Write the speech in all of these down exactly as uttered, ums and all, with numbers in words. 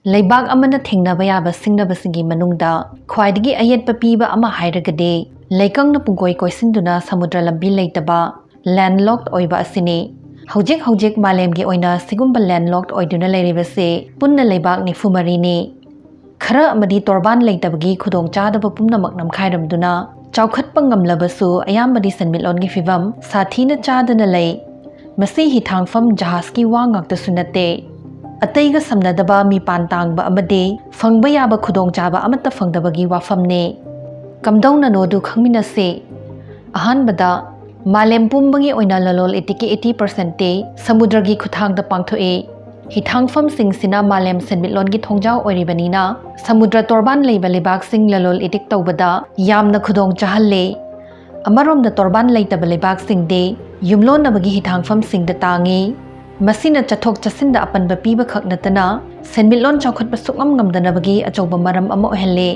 ꯂꯩꯕꯥꯛ ꯑꯃꯅ ꯊꯦꯡꯅꯕ ꯌꯥꯕ ꯁꯤꯡꯅꯕꯁꯤꯡꯒꯤ ꯃꯅꯨꯡꯗ ꯈ꯭ꯋꯥꯏꯗꯒꯤ ꯑꯌꯦꯠꯄ ꯄꯤꯕ ꯑꯃ ꯍꯥꯏꯔꯒꯗꯤ ꯂꯩꯀꯪꯅ ꯄꯨꯡꯀꯣꯏ ꯀꯣꯏꯁꯤꯟꯗꯨꯅ ꯁꯃꯨꯗ꯭ꯔ ꯂꯝꯕꯤ ꯂꯩꯇꯕ, landlocked ꯑꯣꯏꯕ ꯑꯁꯤꯅꯤ꯫ ꯍꯧꯖꯤꯛ ꯍꯧꯖꯤꯛ ꯃꯥꯂꯦꯝꯒꯤ ꯑꯣꯏꯅ ꯁꯤꯒꯨꯝꯕ landlocked ꯑꯣꯏꯗꯨꯅ ꯂꯩꯔꯤꯕꯁꯤ ꯄꯨꯟꯅ ꯂꯩꯕꯥꯛ ꯅꯤꯐꯨ ꯃꯔꯤꯅꯤ꯫ ꯈꯔ ꯑꯃꯗꯤ ꯇꯣꯔꯕꯥꯟ ꯂꯩꯇꯕꯒꯤ ꯈꯨꯗꯣꯡꯆꯥꯗꯕ ꯄꯨꯝꯅꯃꯛ ꯅꯝꯈꯥꯏꯔꯝꯗꯨꯅ ꯆꯥꯎꯈꯠꯄ ꯉꯝꯂꯕꯁꯨ ꯑꯌꯥꯝꯕꯗꯤ ꯁꯦꯟꯃꯤꯠꯂꯣꯟꯒꯤ ꯐꯤꯚꯝ ꯁꯥꯊꯤꯅ ꯆꯥꯗꯅ ꯂꯩ꯫ ꯃꯁꯤ ꯍꯤꯊꯥꯡꯐꯝ ꯖꯍꯥꯖꯀꯤ ꯋꯥ ꯉꯥꯛꯇꯁꯨ ꯅꯠꯇꯦ꯫ ꯑꯇꯩꯒ ꯁꯝꯅꯗꯕ ꯃꯤꯄꯥꯟ ꯇꯥꯡꯕ ꯑꯃꯗꯤ ꯐꯪꯕ ꯌꯥꯕ ꯈꯨꯗꯣꯡꯆꯥꯕ ꯑꯃꯠꯇ ꯐꯪꯗꯕꯒꯤ ꯋꯥꯐꯝꯅꯤ꯫ ꯀꯝꯗꯧꯅꯅꯣꯗꯨ ꯈꯪꯃꯤꯟꯅꯁꯤ꯫ ꯑꯍꯥꯟꯕꯗ, ꯃꯥꯂꯦꯝ ꯄꯨꯝꯕꯒꯤ ꯑꯣꯏꯅ ꯂꯂꯣꯜ ꯏꯇꯤꯛꯀꯤ eighty percent ꯁꯃꯨꯗ꯭ꯔꯒꯤ ꯈꯨꯠꯊꯥꯡꯗ ꯄꯥꯡꯊꯣꯛꯏ꯫ ꯍꯤꯊꯥꯡꯐꯝꯁꯤꯡꯁꯤꯅ ꯃꯥꯂꯦꯝ ꯁꯦꯟꯃꯤꯠꯂꯣꯟꯒꯤ ꯊꯣꯡꯖꯥꯎ ꯑꯣꯏꯔꯤꯕꯅꯤꯅ, ꯁꯃꯨꯗ꯭ꯔ ꯇꯣꯔꯕꯥꯟ ꯂꯩꯕ ꯂꯩꯕꯥꯛꯁꯤꯡ ꯂꯂꯣꯜ ꯏꯇꯤꯛ ꯇꯧꯕꯗ ꯌꯥꯝꯅ ꯈꯨꯗꯣꯡ ꯆꯥꯍꯜꯂꯤ꯫ ꯑꯃꯔꯣꯝꯗ, ꯇꯣꯔꯕꯥꯟ ꯂꯩꯇꯕ ꯂꯩꯕꯥꯛꯁꯤꯡꯗꯤ ꯌꯨꯝꯂꯣꯟꯅꯕꯒꯤ ꯍꯤꯊꯥꯡꯐꯝꯁꯤꯡꯗ ꯇꯥꯡꯏ꯫ ꯃꯁꯤꯅ ꯆꯠꯊꯣꯛ ꯆꯠꯁꯤꯟꯗ ꯑꯄꯟꯕ ꯄꯤꯕ ꯈꯛ ꯅꯠꯇꯅ, ꯁꯦꯟꯃꯤꯠꯂꯣꯟ ꯆꯥꯎꯈꯠꯄ ꯁꯨꯛꯉꯝ ꯉꯝꯗꯅꯕꯒꯤ ꯑꯆꯧꯕ ꯃꯔꯝ ꯑꯃ ꯑꯣꯏꯍꯜꯂꯤ꯫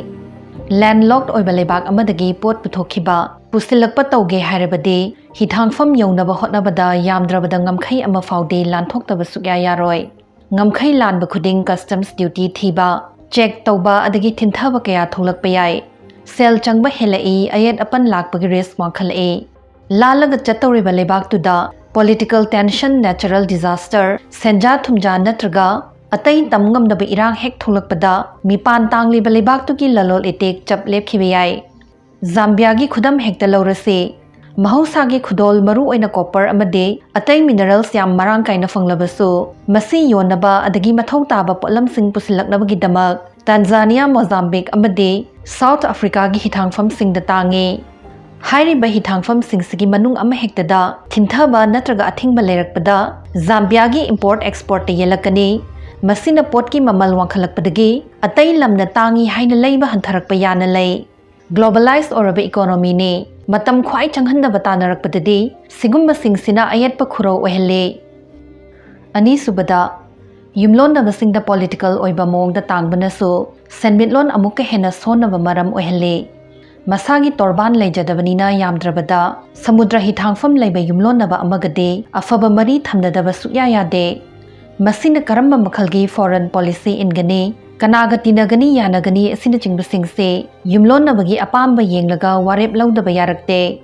Landlocked ꯑꯣꯏꯕ ꯂꯩꯕꯥꯛ ꯑꯃꯗꯒꯤ ꯄꯣꯠ ꯄꯨꯊꯣꯛꯈꯤꯕ, ꯄꯨꯁꯤꯜꯂꯛꯄ ꯇꯧꯒꯦ ꯍꯥꯏꯔꯕꯗꯤ, ꯍꯤꯊꯥꯡꯐꯝ ꯌꯧꯅꯕ ꯍꯣꯠꯅꯕꯗ ꯌꯥꯝꯗ꯭ꯔꯕꯗ ꯉꯝꯈꯩ ꯑꯃ ꯐꯥꯎꯗꯤ ꯂꯥꯟꯊꯣꯛꯇꯕ ꯁꯨꯛꯌꯥ ꯌꯥꯔꯣꯏ꯫ ꯉꯝꯈꯩ ꯂꯥꯟꯕ ꯈꯨꯗꯤꯡ customs duty ꯊꯤꯕ, check ꯇꯧꯕ ꯑꯗꯒꯤ ꯊꯤꯟꯊꯕ ꯀꯌꯥ ꯊꯣꯛꯂꯛꯄ ꯌꯥꯏ꯫ ꯁꯦꯜ ꯆꯪꯕ ꯍꯦꯜꯂꯛꯏ, ꯑꯌꯦꯠ ꯑꯄꯟ ꯂꯥꯛꯄꯒꯤ risk ꯋꯥꯡꯈꯠꯂꯛꯏ꯫ ꯂꯥꯜꯂꯒ ꯆꯠꯇꯧꯔꯤꯕ ꯂꯩꯕꯥꯛꯇꯨꯗ political tension, natural disaster, ꯁꯦꯟꯖꯥ ꯊꯨꯝꯖꯥ ꯅꯠꯇ꯭ꯔꯒ ꯑꯇꯩ ꯇꯝ ꯉꯝꯗꯕ ꯏꯔꯥꯡ ꯍꯦꯛ ꯊꯣꯛꯂꯛꯄꯗ, ꯃꯤꯄꯥꯟ ꯇꯥꯡꯂꯤꯕ ꯂꯩꯕꯥꯛꯇꯨꯒꯤ ꯂꯂꯣꯜ ꯏꯇꯤꯛ ꯆꯞ ꯂꯦꯞꯈꯤꯕ ꯌꯥꯏ꯫ ꯖꯥꯝꯕꯤꯌꯥꯒꯤ ꯈꯨꯗꯝ ꯍꯦꯛꯇ ꯂꯧꯔꯁꯤ꯫ ꯃꯍꯧꯁꯥꯒꯤ ꯈꯨꯗꯣꯜ, ꯃꯔꯨ ꯑꯣꯏꯅ copper ꯑꯃꯗꯤ ꯑꯇꯩ minerals ꯌꯥꯝ ꯃꯔꯥꯡ ꯀꯥꯏꯅ ꯐꯪꯂꯕꯁꯨ, ꯃꯁꯤ ꯌꯣꯟꯅꯕ ꯑꯗꯒꯤ ꯃꯊꯧ ꯇꯥꯕ ꯄꯣꯠꯂꯝꯁꯤꯡ ꯄꯨꯁꯤꯜꯂꯛꯅꯕꯒꯤꯗꯃꯛ ꯇꯥꯟꯖꯥꯅꯤꯌꯥ, ꯃꯣꯖꯥꯝꯕꯤꯛ ꯑꯃꯗꯤ South Africaꯒꯤ ꯍꯤꯊꯥꯡꯐꯝꯁꯤꯡꯗ ꯇꯥꯡꯉꯤ꯫ ꯍꯥꯏꯔꯤꯕ ꯍꯤꯊꯥꯡꯐꯝꯁꯤꯡꯁꯤꯒꯤ ꯃꯅꯨꯡ ꯑꯃꯍꯦꯛꯇꯗ ꯊꯤꯟꯊꯕ ꯅꯠꯇ꯭ꯔꯒ ꯑꯊꯤꯡꯕ ꯂꯩꯔꯛꯄꯗ, ꯖꯥꯝꯕꯤꯌꯥꯒꯤ import exportꯇ ꯌꯦꯜꯂꯛꯀꯅꯤ꯫ ꯃꯁꯤꯅ ꯄꯣꯠꯀꯤ ꯃꯃꯜ ꯋꯥꯡꯈꯠꯂꯛꯄꯗꯒꯤ ꯑꯇꯩ ꯂꯝꯅ ꯇꯥꯡꯉꯤ ꯍꯥꯏꯅ ꯂꯩꯕ ꯍꯟꯊꯔꯛꯄ ꯌꯥꯅ ꯂꯩ꯫ Globalize ꯑꯣꯏꯔꯕ economyꯅꯤ꯫ ꯃꯇꯝ ꯈ꯭ꯋꯥꯏ ꯆꯪꯍꯟꯗꯕ ꯇꯥꯟꯅꯔꯛꯄꯗꯗꯤ, ꯁꯤꯒꯨꯝꯕꯁꯤꯡꯁꯤꯅ ꯑꯌꯦꯠꯄ ꯈꯨꯔꯧ ꯑꯣꯏꯍꯜꯂꯤ꯫ ꯑꯅꯤꯁꯨꯕꯗ, ꯌꯨꯝꯂꯣꯟꯅꯕꯁꯤꯡꯗ political ꯑꯣꯏꯕ ꯃꯑꯣꯡꯗ ꯇꯥꯡꯕꯅꯁꯨ ꯁꯦꯟꯃꯤꯠꯂꯣꯟ ꯑꯃꯨꯛꯀ ꯍꯦꯟꯅ ꯁꯣꯟꯅꯕ ꯃꯔꯝ ꯑꯣꯏꯍꯜꯂꯤ꯫ ꯃꯁꯥꯒꯤ ꯇꯣꯔꯕꯥꯟ ꯂꯩꯖꯗꯕꯅꯤꯅ, ꯌꯥꯝꯗ꯭ꯔꯕꯗ ꯁꯃꯨꯗ꯭ꯔ ꯍꯤꯊꯥꯡꯐꯝ ꯂꯩꯕ ꯌꯨꯝꯂꯣꯟꯅꯕ ꯑꯃꯒꯗꯤ ꯑꯐꯕ ꯃꯔꯤ ꯊꯝꯅꯗꯕ ꯁꯨꯛꯌꯥ ꯌꯥꯗꯦ꯫ ꯃꯁꯤꯅ ꯀꯔꯝꯕ ꯃꯈꯜꯒꯤ foreign policy ꯏꯟꯒꯅꯤ, ꯀꯅꯥꯒ ꯇꯤꯟꯅꯒꯅꯤ, ꯌꯥꯅꯒꯅꯤ ꯑꯁꯤꯅꯆꯤꯡꯕꯁꯤꯡꯁꯦ ꯌꯨꯝꯂꯣꯟꯅꯕꯒꯤ ꯑꯄꯥꯝꯕ ꯌꯦꯡꯂꯒ ꯋꯥꯔꯦꯞ ꯂꯧꯗꯕ ꯌꯥꯔꯛꯇꯦ꯫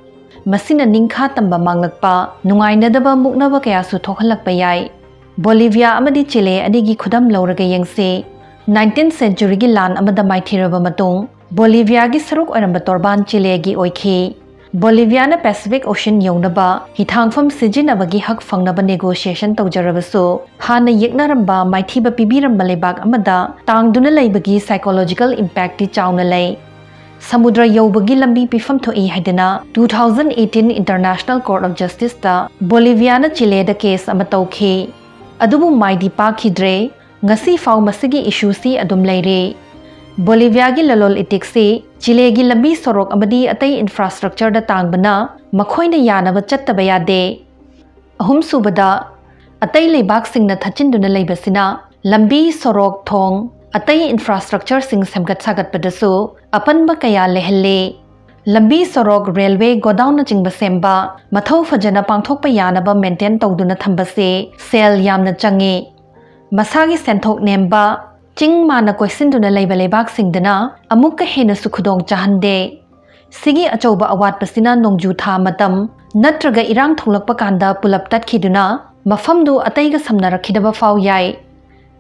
ꯃꯁꯤꯅ ꯅꯤꯡꯈꯥ ꯇꯝꯕ ꯃꯥꯡꯂꯛꯄ, ꯅꯨꯡꯉꯥꯏꯅꯗꯕ ꯃꯨꯛꯅꯕ ꯀꯌꯥꯁꯨ ꯊꯣꯛꯍꯜꯂꯛꯄ ꯌꯥꯏ꯫ ꯕꯣꯂꯤꯚꯤꯌꯥ ꯑꯃꯗꯤ ꯆꯤꯂꯦ ꯑꯅꯤꯒꯤ ꯈꯨꯗꯝ ꯂꯧꯔꯒ ꯌꯦꯡꯁꯤ꯫ Nineteenth centuryꯒꯤ ꯂꯥꯟ ꯑꯃꯗ ꯃꯥꯏꯊꯤꯔꯕ ꯃꯇꯨꯡ, ꯕꯣꯂꯤꯚꯤꯌꯥꯒꯤ ꯁꯔꯨꯛ ꯑꯣꯏꯔꯝꯕ ꯇꯣꯔꯕꯥꯟ ꯆꯤꯂꯦꯒꯤ ꯑꯣꯏꯈꯤ꯫ ꯕꯣꯂꯤꯚꯤꯌꯥꯅ Pacific Ocean ꯌꯧꯅꯕ ꯍꯤꯊꯥꯡꯐꯝ ꯁꯤꯖꯤꯟꯅꯕꯒꯤ ꯍꯛ ꯐꯪꯅꯕ negotiation ꯇꯧꯖꯔꯕꯁꯨ, ꯍꯥꯟꯅ ꯌꯦꯛꯅꯔꯝꯕ ꯃꯥꯏꯊꯤꯕ ꯄꯤꯕꯤꯔꯝꯕ ꯂꯩꯕꯥꯛ ꯑꯃꯗ ꯇꯥꯡꯗꯨꯅ ꯂꯩꯕꯒꯤ psychological impactꯇꯤ ꯆꯥꯎꯅ ꯂꯩ꯫ ꯁꯃꯨꯗ꯭ꯔ ꯌꯧꯕꯒꯤ ꯂꯝꯕꯤ ꯄꯤꯐꯝ ꯊꯣꯛꯏ ꯍꯥꯏꯗꯅ two thousand eighteen International Court of Justiceꯇ ꯕꯣꯂꯤꯚꯤꯌꯥꯅ ꯆꯤꯂꯦꯗ case ꯑꯃ ꯇꯧꯈꯤ꯫ ꯑꯗꯨꯕꯨ ꯃꯥꯏꯗꯤ ꯄꯥꯛꯈꯤꯗ꯭ꯔꯦ꯫ ꯉꯁꯤ ꯐꯥꯎ ꯃꯁꯤꯒꯤ issueꯁꯤ ꯑꯗꯨꯝ ꯂꯩꯔꯤ꯫ ꯕꯣꯂꯤꯚꯤꯌꯥꯒꯤ ꯂꯂꯣꯟ ꯏꯇꯤꯛꯁꯤ ꯆꯤꯂꯦꯒꯤ ꯂꯝꯕꯤ ꯁꯣꯔꯣꯛ ꯑꯃꯗꯤ ꯑꯇꯩ infrastructureꯗ ꯇꯥꯡꯕꯅ ꯃꯈꯣꯏꯅ ꯌꯥꯅꯕ ꯆꯠꯇꯕ ꯌꯥꯗꯦ꯫ ꯑꯍꯨꯝꯁꯨꯕꯗ, ꯑꯇꯩ ꯂꯩꯕꯥꯛꯁꯤꯡꯅ ꯊꯠꯆꯤꯟꯗꯨꯅ ꯂꯩꯕꯁꯤꯅ ꯂꯝꯕꯤ, ꯁꯣꯔꯣꯛ, ꯊꯣꯡ, ꯑꯇꯩ infrastructureꯁꯤꯡ ꯁꯦꯝꯒꯠ ꯁꯥꯒꯠꯄꯗꯁꯨ ꯑꯄꯟꯕ ꯀꯌꯥ ꯂꯩꯍꯜꯂꯤ꯫ ꯂꯝꯕꯤ, ꯁꯣꯔꯣꯛ, railway, godownꯅꯆꯤꯡꯕ ꯁꯦꯝꯕ, ꯃꯊꯧ ꯐꯖꯅ ꯄꯥꯡꯊꯣꯛꯄ ꯌꯥꯅꯕ maintain ꯇꯧꯗꯨꯅ ꯊꯝꯕꯁꯦ ꯁꯦꯜ ꯌꯥꯝꯅ ꯆꯪꯉꯤ꯫ ꯃꯁꯥꯒꯤ ꯁꯦꯟꯊꯣꯛ ꯅꯦꯝꯕ, ꯆꯤꯡ ꯃꯥꯅ ꯀꯣꯏꯁꯤꯟꯗꯨꯅ ꯂꯩꯕ ꯂꯩꯕꯥꯛꯁꯤꯡꯗꯅ ꯑꯃꯨꯛꯀ ꯍꯦꯟꯅꯁꯨ ꯈꯨꯗꯣꯡ ꯆꯥꯍꯟꯗꯦ꯫ ꯁꯤꯒꯤ ꯑꯆꯧꯕ ꯑꯋꯥꯠꯄꯁꯤꯅ ꯅꯣꯡꯖꯨ ꯊꯥ ꯃꯇꯝ ꯅꯠꯇ꯭ꯔꯒ ꯏꯔꯥꯡ ꯊꯣꯛꯂꯛꯄ ꯀꯥꯟꯗ ꯄꯨꯂꯞ ꯇꯠꯈꯤꯗꯨꯅ ꯃꯐꯝꯗꯨ ꯑꯇꯩꯒ ꯁꯝꯅꯔꯛꯈꯤꯗꯕ ꯐꯥꯎ ꯌꯥꯏ꯫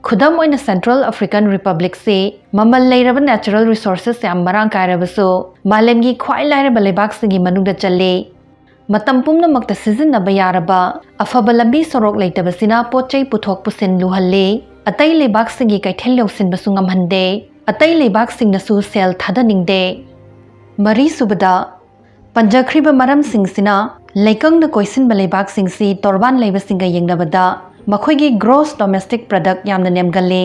ꯈꯨꯗꯝ ꯑꯣꯏꯅ, Central African Republicꯁꯤ ꯃꯃꯜ ꯂꯩꯔꯕ natural resources ꯌꯥꯝ ꯃꯔꯥꯡ ꯀꯥꯏꯔꯕꯁꯨ, ꯃꯥꯂꯦꯝꯒꯤ ꯈ꯭ꯋꯥꯏ ꯂꯥꯏꯔꯕ ꯂꯩꯕꯥꯛꯁꯤꯡꯒꯤ ꯃꯅꯨꯡꯗ ꯆꯜꯂꯤ꯫ ꯃꯇꯝ ꯄꯨꯝꯅꯃꯛꯇ ꯁꯤꯖꯤꯟꯅꯕ ꯌꯥꯔꯕ ꯑꯐꯕ ꯂꯝꯕꯤ ꯁꯣꯔꯣꯛ ꯂꯩꯇꯕꯁꯤꯅ ꯄꯣꯠ ꯆꯩ ꯄꯨꯊꯣꯛ ꯄꯨꯁꯤꯟ ꯂꯨꯍꯜꯂꯤ, ꯑꯇꯩ ꯂꯩꯕꯥꯛꯁꯤꯡꯒꯤ ꯀꯩꯊꯦꯜ ꯌꯧꯁꯤꯟꯕꯁꯨ ꯉꯝꯍꯟꯗꯦ, ꯑꯇꯩ ꯂꯩꯕꯥꯛꯁꯤꯡꯅꯁꯨ ꯁꯦꯜ ꯊꯥꯗꯅꯤꯡꯗꯦ꯫ ꯃꯔꯤꯁꯨꯕꯗ, ꯄꯟꯖꯈ꯭ꯔꯤꯕ ꯃꯔꯝꯁꯤꯡꯁꯤꯅ ꯂꯩꯀꯪꯅ ꯀꯣꯏꯁꯤꯟꯕ ꯂꯩꯕꯥꯛꯁꯤꯡꯁꯤ ꯇꯣꯔꯕꯥꯟ ꯂꯩꯕꯁꯤꯡꯒ ꯌꯦꯡꯅꯕꯗ ꯃꯈꯣꯏꯒꯤ gross domestic product ꯌꯥꯝꯅ ꯅꯦꯝꯒꯜꯂꯤ꯫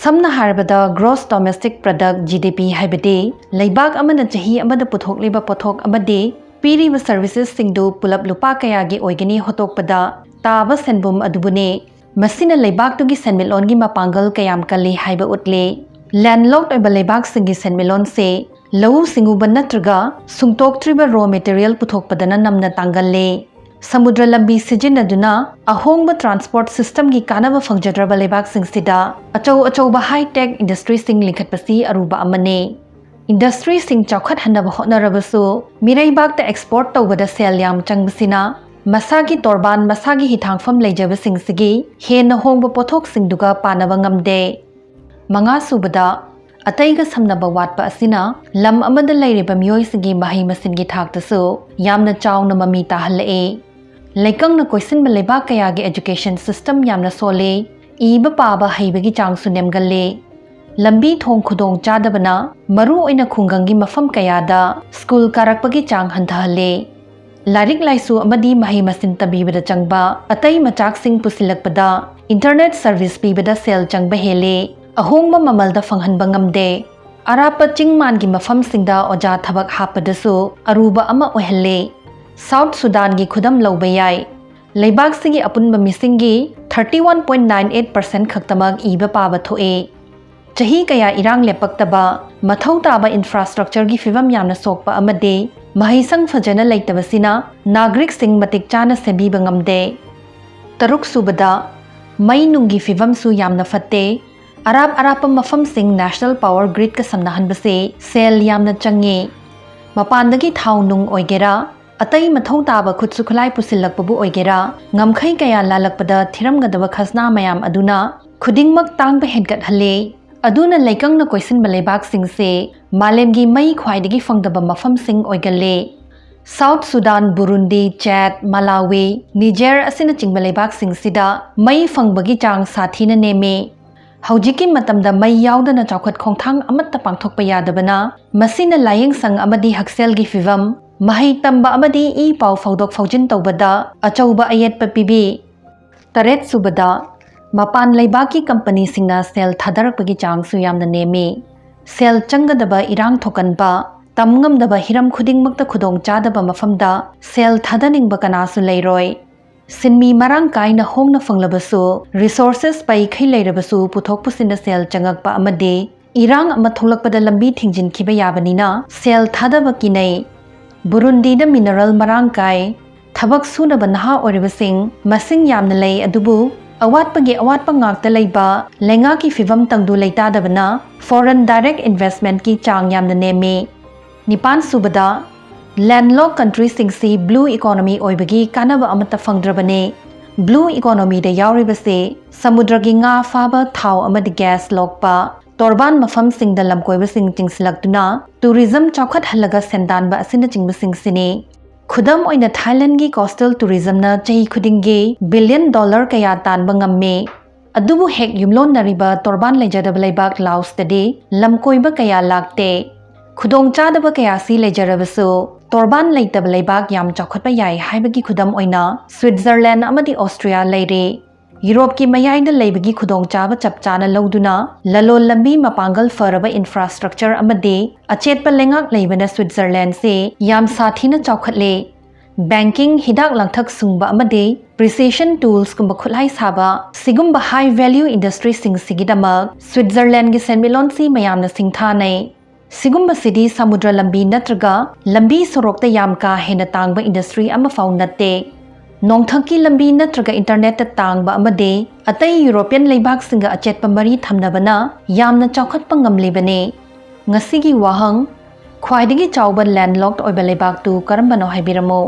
ꯁꯝꯅ ꯍꯥꯏꯔꯕꯗ, gross domestic product, GDP, ꯍꯥꯏꯕꯗꯤ ꯂꯩꯕꯥꯛ ꯑꯃꯅ ꯆꯍꯤ ꯑꯃꯗ ꯄꯨꯊꯣꯛꯂꯤꯕ ꯄꯣꯠꯊꯣꯛ ꯑꯃꯗꯤ ꯄꯤꯔꯤꯕ servicesꯁꯤꯡꯗꯨ ꯄꯨꯂꯞ ꯂꯨꯄꯥ ꯀꯌꯥꯒꯤ ꯑꯣꯏꯒꯅꯤ ꯍꯣꯠꯇꯣꯛꯄꯗ ꯇꯥꯕ ꯁꯦꯟꯕꯨꯝ ꯑꯗꯨꯕꯨꯅꯤ꯫ ꯃꯁꯤꯅ ꯂꯩꯕꯥꯛꯇꯨꯒꯤ ꯁꯦꯟꯃꯤꯠꯂꯣꯟꯒꯤ ꯃꯄꯥꯡꯒꯜ ꯀꯌꯥꯝ ꯀꯜꯂꯤ ꯍꯥꯏꯕ ꯎꯠꯂꯤ꯫ Landlocked ꯑꯣꯏꯕ ꯂꯩꯕꯥꯛꯁꯤꯡꯒꯤ ꯁꯦꯟꯃꯤꯠꯂꯣꯟꯁꯦ ꯂꯧꯎ ꯁꯤꯡꯎꯕ ꯅꯠꯇ꯭ꯔꯒ ꯁꯨꯡꯇꯣꯛꯇ꯭ꯔꯤꯕ raw material ꯄꯨꯊꯣꯛꯄꯗꯅ ꯅꯝꯅ ꯇꯥꯡꯒꯜꯂꯤ꯫ ꯁꯃꯨꯗ꯭ꯔ ꯂꯝꯕꯤ ꯁꯤꯖꯤꯟꯅꯗꯨꯅ ꯑꯍꯣꯡꯕ transport systemꯒꯤ ꯀꯥꯟꯅꯕ ꯐꯪꯖꯗ꯭ꯔꯕ ꯂꯩꯕꯥꯛꯁꯤꯡꯁꯤꯗ ꯑꯆꯧ ꯑꯆꯧꯕ high-tech industryꯁꯤꯡ ꯂꯤꯡꯈꯠꯄꯁꯤ ꯑꯔꯨꯕ ꯑꯃꯅꯤ꯫ Industryꯁꯤꯡ ꯆꯥꯎꯈꯠꯍꯟꯅꯕ ꯍꯣꯠꯅꯔꯕꯁꯨ, ꯃꯤꯔꯩꯕꯥꯛꯇ export ꯇꯧꯕꯗ ꯁꯦꯜ ꯌꯥꯝ ꯆꯪꯕꯁꯤꯅ ꯃꯁꯥꯒꯤ ꯇꯣꯔꯕꯥꯟ, ꯃꯁꯥꯒꯤ ꯍꯤꯊꯥꯡꯐꯝ ꯂꯩꯖꯕꯁꯤꯡꯁꯤꯒꯤ ꯍꯦꯟꯅ ꯍꯣꯡꯕ ꯄꯣꯠꯊꯣꯛꯁꯤꯡꯗꯨꯒ ꯄꯥꯟꯅꯕ ꯉꯝꯗꯦ꯫ ꯃꯉꯥꯁꯨꯕꯗ, ꯑꯇꯩꯒ ꯁꯝꯅꯕ ꯋꯥꯠꯄ ꯑꯁꯤꯅ ꯂꯝ ꯑꯃꯗ ꯂꯩꯔꯤꯕ ꯃꯤꯑꯣꯏꯁꯤꯡꯒꯤ ꯃꯍꯩ ꯃꯁꯤꯡꯒꯤ ꯊꯥꯛꯇꯁꯨ ꯌꯥꯝꯅ ꯆꯥꯎꯅ ꯃꯃꯤ ꯇꯥꯍꯜꯂꯛꯏ꯫ ꯂꯩꯀꯪꯅ ꯀꯣꯏꯁꯤꯟꯕ ꯂꯩꯕꯥꯛ ꯀꯌꯥꯒꯤ education system ꯌꯥꯝꯅ ꯁꯣꯜꯂꯤ꯫ ꯏꯕ ꯄꯥꯕ ꯍꯩꯕꯒꯤ ꯆꯥꯡꯁꯨ ꯅꯦꯝꯒꯜꯂꯤ꯫ ꯂꯝꯕꯤ ꯊꯣꯡ ꯈꯨꯗꯣꯡ ꯆꯥꯗꯕꯅ ꯃꯔꯨ ꯑꯣꯏꯅ ꯈꯨꯡꯒꯪꯒꯤ ꯃꯐꯝ ꯀꯌꯥꯗ ꯁ꯭ꯀꯨꯜ ꯀꯥꯔꯛꯄꯒꯤ ꯆꯥꯡ ꯍꯟꯊꯍꯜꯂꯤ꯫ ꯂꯥꯏꯔꯤꯛ ꯂꯥꯏꯁꯨ ꯑꯃꯗꯤ ꯃꯍꯩ ꯃꯁꯤꯡ ꯇꯝꯕꯤꯕꯗ ꯆꯪꯕ ꯑꯇꯩ ꯃꯆꯥꯛꯁꯤꯡ ꯄꯨꯁꯤꯜꯂꯛꯄꯗ internet service ꯄꯤꯕꯗ ꯁꯦꯜ ꯆꯪꯕ ꯍꯦꯜꯂꯤ꯫ ꯑꯍꯣꯡꯕ ꯃꯃꯜꯗ ꯐꯪꯍꯟꯕ ꯉꯝꯗꯦ꯫ ꯑꯔꯥꯞꯄ ꯆꯤꯡ ꯃꯥꯟꯒꯤ ꯃꯐꯝꯁꯤꯡꯗ ꯑꯣꯖꯥ ꯊꯕꯛ ꯍꯥꯞꯄꯗꯁꯨ ꯑꯔꯨꯕ ꯑꯃ ꯑꯣꯏꯍꯜꯂꯤ꯫ ꯁꯥꯎꯠ ꯁꯨꯗꯥꯟꯒꯤ ꯈꯨꯗꯝ ꯂꯧꯕ ꯌꯥꯏ꯫ ꯂꯩꯕꯥꯛꯁꯤꯒꯤ ꯑꯄꯨꯟꯕ ꯃꯤꯁꯤꯡꯒꯤ thirty one point nine eight percent ꯈꯛꯇꯃꯛ ꯏꯕ ꯄꯥꯕ ꯊꯣꯛꯏ꯫ ꯆꯍꯤ ꯀꯌꯥ ꯏꯔꯥꯡ ꯂꯦꯞꯄꯛꯇꯕ, ꯃꯊꯧ ꯇꯥꯕ infrastructureꯒꯤ ꯐꯤꯕꯝ ꯌꯥꯝꯅ ꯁꯣꯛꯄ ꯑꯃꯗꯤ ꯃꯍꯩꯁꯪ ꯐꯖꯅ ꯂꯩꯇꯕꯁꯤꯅ ꯅꯥꯒꯔꯤꯛꯁꯤꯡ ꯃꯇꯤꯛ ꯆꯥꯅ ꯁꯦꯝꯕꯤꯕ ꯉꯝꯗꯦ꯫ ꯇꯔꯨꯛꯁꯨꯕꯗ, ꯃꯩ ꯅꯨꯡꯒꯤ ꯐꯤꯕꯝꯁꯨ ꯌꯥꯝꯅ ꯐꯠꯇꯦ꯫ ꯑꯔꯥꯞ ꯑꯔꯥꯞꯄ ꯃꯐꯝꯁꯤꯡ national power gridꯀ ꯁꯝꯅꯍꯟꯕꯁꯦ ꯁꯦꯜ ꯌꯥꯝꯅ ꯆꯪꯉꯤ꯫ ꯃꯄꯥꯟꯗꯒꯤ ꯊꯥꯎ ꯅꯨꯡ ꯑꯣꯏꯒꯦꯔꯥ, ꯑꯇꯩ ꯃꯊꯧ ꯇꯥꯕ ꯈꯨꯠꯁꯨ ꯈꯨꯠꯂꯥꯏ ꯄꯨꯁꯤꯜꯂꯛꯄꯕꯨ ꯑꯣꯏꯒꯦꯔꯥ, ꯉꯝꯈꯩ ꯀꯌꯥ ꯂꯥꯜꯂꯛꯄꯗ ꯊꯤꯔꯝꯒꯗꯕ ꯈꯖꯅꯥ ꯃꯌꯥꯝ ꯑꯗꯨꯅ ꯈꯨꯗꯤꯡꯃꯛ ꯇꯥꯡꯕ ꯍꯦꯟꯒꯠꯍꯜꯂꯤ꯫ ꯑꯗꯨꯅ ꯂꯩꯀꯪꯅ ꯀꯣꯏꯁꯤꯟꯕ ꯂꯩꯕꯥꯛꯁꯤꯡꯁꯦ ꯃꯥꯂꯦꯝꯒꯤ ꯃꯩ ꯈ꯭ꯋꯥꯏꯗꯒꯤ ꯐꯪꯗꯕ ꯃꯐꯝꯁꯤꯡ ꯑꯣꯏꯒꯜꯂꯤ꯫ ꯁꯥꯎꯠ ꯁꯨꯗꯥꯟ, ꯕꯨꯔꯨꯟꯗꯤ, ꯆꯦꯠ, ꯃꯥꯂꯥꯋꯤ, ꯅꯤꯖꯦꯔ ꯑꯁꯤꯅꯆꯤꯡꯕ ꯂꯩꯕꯥꯛꯁꯤꯡꯁꯤꯗ ꯃꯩ ꯐꯪꯕꯒꯤ ꯆꯥꯡ ꯁꯥꯊꯤꯅ ꯅꯦꯝꯃꯤ꯫ ꯍꯧꯖꯤꯛꯀꯤ ꯃꯇꯝꯗ ꯃꯩ ꯌꯥꯎꯗꯅ ꯆꯥꯎꯈꯠ ꯈꯣꯡꯊꯥꯡ ꯑꯃꯠꯇ ꯄꯥꯡꯊꯣꯛꯄ ꯌꯥꯗꯕꯅ, ꯃꯁꯤꯅ ꯂꯥꯏꯌꯦꯡꯁꯪ ꯑꯃꯗꯤ ꯍꯛꯁꯦꯜꯒꯤ ꯐꯤꯚꯝ, ꯃꯍꯩ ꯇꯝꯕ ꯑꯃꯗꯤ ꯏ ꯄꯥꯎ ꯐꯥꯎꯗꯣꯛ ꯐꯥꯎꯖꯤꯟ ꯇꯧꯕꯗ ꯑꯆꯧꯕ ꯑꯌꯦꯠꯄ ꯄꯤꯕꯤ꯫ ꯇꯔꯦꯠꯁꯨꯕꯗ, ꯃꯄꯥꯟ ꯂꯩꯕꯥꯛꯀꯤ ꯀꯝꯄꯅꯤꯁꯤꯡꯅ ꯁꯦꯜ ꯊꯥꯗꯔꯛꯄꯒꯤ ꯆꯥꯡꯁꯨ ꯌꯥꯝꯅ ꯅꯦꯝꯃꯤ꯫ ꯁꯦꯜ ꯆꯪꯒꯗꯕ ꯏꯔꯥꯡ ꯊꯣꯛꯀꯟꯕ, ꯇꯝ ꯉꯝꯗꯕ ꯍꯤꯔꯝ ꯈꯨꯗꯤꯡꯃꯛꯇ ꯈꯨꯗꯣꯡꯆꯥꯗꯕ ꯃꯐꯝꯗ ꯁꯦꯜ ꯊꯥꯗꯅꯤꯡꯕ ꯀꯅꯥꯁꯨ ꯂꯩꯔꯣꯏ꯫ ꯁꯤꯟꯃꯤ ꯃꯔꯥꯡ ꯀꯥꯏꯅ ꯍꯣꯡꯅ ꯐꯪꯂꯕꯁꯨ, resources ꯄꯩꯈꯩ ꯂꯩꯔꯕꯁꯨ, ꯄꯨꯊꯣꯛ ꯄꯨꯁꯤꯟꯗ ꯁꯦꯜ ꯆꯪꯉꯛꯄ ꯑꯃꯗꯤ ꯏꯔꯥꯡ ꯑꯃ ꯊꯣꯛꯂꯛꯄꯗ ꯂꯝꯕꯤ ꯊꯤꯡꯖꯤꯟꯈꯤꯕ ꯌꯥꯕꯅꯤꯅ ꯁꯦꯜ ꯊꯥꯗꯕ ꯀꯤꯅꯩ꯫ ꯕꯨꯔꯨꯟꯗꯤꯗ mineral ꯃꯔꯥꯡ ꯀꯥꯏ꯫ ꯊꯕꯛ ꯁꯨꯅꯕ ꯅꯍꯥ ꯑꯣꯏꯔꯤꯕꯁꯤꯡ ꯃꯁꯤꯡ ꯌꯥꯝꯅ ꯂꯩ, ꯑꯗꯨꯕꯨ ꯑꯋꯥꯠꯄꯒꯤ ꯑꯋꯥꯠꯄ ꯉꯥꯛꯇ ꯂꯩꯕ ꯂꯩꯉꯥꯛꯀꯤ ꯐꯤꯕꯝ ꯇꯪꯗꯨ ꯂꯩꯇꯥꯗꯕꯅ foreign direct investmentꯀꯤ ꯆꯥꯡ ꯌꯥꯝꯅ ꯅꯦꯝꯃꯤ꯫ ꯅꯤꯄꯥꯟ ꯁꯨꯕꯗ, landlocked countryꯁꯤꯡꯁꯤ blue economy ꯑꯣꯏꯕꯒꯤ ꯀꯥꯟꯅꯕ ꯑꯃꯠꯇ ꯐꯪꯗ꯭ꯔꯕꯅꯤ꯫ Blue economyꯗ ꯌꯥꯎꯔꯤꯕꯁꯤ ꯁꯃꯨꯗ꯭ꯔꯒꯤ ꯉꯥ ꯐꯥꯕ, ꯊꯥꯎ ꯑꯃꯗꯤ gas ꯂꯣꯛꯄ, ꯇꯣꯔꯕꯥꯟ ꯃꯐꯝꯁꯤꯡꯗ ꯂꯝꯀꯣꯏꯕꯁꯤꯡ ꯆꯤꯡꯁꯤꯜꯂꯛꯇꯨꯅ tourism ꯆꯥꯎꯈꯠꯍꯜꯂꯒ ꯁꯦꯟꯗꯥꯟꯕ ꯑꯁꯤꯅꯆꯤꯡꯕꯁꯤꯡꯁꯤꯅꯤ꯫ ꯈꯨꯗꯝ ꯑꯣꯏꯅ Thailandꯒꯤ coastal tourismꯅ ꯆꯍꯤ ꯈꯨꯗꯤꯡꯒꯤ billion dollar ꯀꯌꯥ ꯇꯥꯟꯕ ꯉꯝꯃꯤ꯫ ꯑꯗꯨꯕꯨ ꯍꯦꯛ ꯌꯨꯝꯂꯣꯟꯅꯔꯤꯕ ꯇꯣꯔꯕꯥꯟ ꯂꯩꯖꯗꯕ ꯂꯩꯕꯥꯛ Laosꯇꯗꯤ ꯂꯝꯀꯣꯏꯕ ꯀꯌꯥ ꯂꯥꯛꯇꯦ꯫ ꯈꯨꯗꯣꯡꯆꯥꯗꯕ ꯀꯌꯥꯁꯤ ꯂꯩꯖꯔꯕꯁꯨ, ꯇꯣꯔꯕꯥꯟ ꯂꯩꯇꯕ ꯂꯩꯕꯥꯛ ꯌꯥꯝ ꯆꯥꯎꯈꯠꯄ ꯌꯥꯏ ꯍꯥꯏꯕꯒꯤ ꯈꯨꯗꯝ ꯑꯣꯏꯅ Switzerland ꯑꯃꯗꯤ Austria ꯂꯩꯔꯤ꯫ ꯌꯨꯔꯣꯞꯀꯤ ꯃꯌꯥꯏꯗ ꯂꯩꯕꯒꯤ ꯈꯨꯗꯣꯡꯆꯥꯕ ꯆꯞ ꯆꯥꯅ ꯂꯧꯗꯨꯅ, ꯂꯂꯣꯟ ꯂꯝꯕꯤ, ꯃꯄꯥꯡꯒꯜ ꯐꯔꯕ infrastructure ꯑꯃꯗꯤ ꯑꯆꯦꯠꯄ ꯂꯩꯉꯥꯛ ꯂꯩꯕꯅ Switzerlandꯁꯤ ꯌꯥꯝ ꯁꯥꯊꯤꯅ ꯆꯥꯎꯈꯠꯂꯦ꯫ Banking, ꯍꯤꯗꯥꯛ ꯂꯥꯡꯊꯛ ꯁꯨꯡꯕ ꯑꯃꯗꯤ precision toolsꯀꯨꯝꯕ ꯈꯨꯠꯂꯥꯏ ꯁꯥꯕ, ꯁꯤꯒꯨꯝꯕ high value industryꯁꯤꯡꯁꯤꯒꯤꯗꯃꯛ Switzerlandꯒꯤ ꯁꯦꯟꯃꯤꯠꯂꯣꯟꯁꯤ ꯃꯌꯥꯝꯅ ꯁꯤꯡꯊꯥꯅꯩ꯫ ꯁꯤꯒꯨꯝꯕꯁꯤꯗꯤ ꯁꯃꯨꯗ꯭ꯔ ꯂꯝꯕꯤ ꯅꯠꯇ꯭ꯔꯒ ꯂꯝꯕꯤ ꯁꯣꯔꯣꯛꯇ ꯌꯥꯝ ꯀꯥ ꯍꯦꯟꯅ ꯇꯥꯡꯕ industry ꯑꯃꯐꯥꯎ ꯅꯠꯇꯦ꯫ ꯅꯣꯡꯊꯛꯀꯤ ꯂꯝꯕꯤ ꯅꯠꯇ꯭ꯔꯒ internetꯇ ꯇꯥꯡꯕ ꯑꯃꯗꯤ ꯑꯇꯩ European ꯂꯩꯕꯥꯛꯁꯤꯡꯒ ꯑꯆꯦꯠꯄ ꯃꯔꯤ ꯊꯝꯅꯕꯅ ꯌꯥꯝꯅ ꯆꯥꯎꯈꯠꯄ ꯉꯝꯂꯤꯕꯅꯤ꯫ ꯉꯁꯤꯒꯤ ꯋꯥꯍꯪ: ꯈ꯭ꯋꯥꯏꯗꯒꯤ ꯆꯥꯎꯕ landlocked ꯑꯣꯏꯕ ꯂꯩꯕꯥꯛꯇꯨ ꯀꯔꯝꯕꯅꯣ ꯍꯥꯏꯕꯤꯔꯝꯃꯨ꯫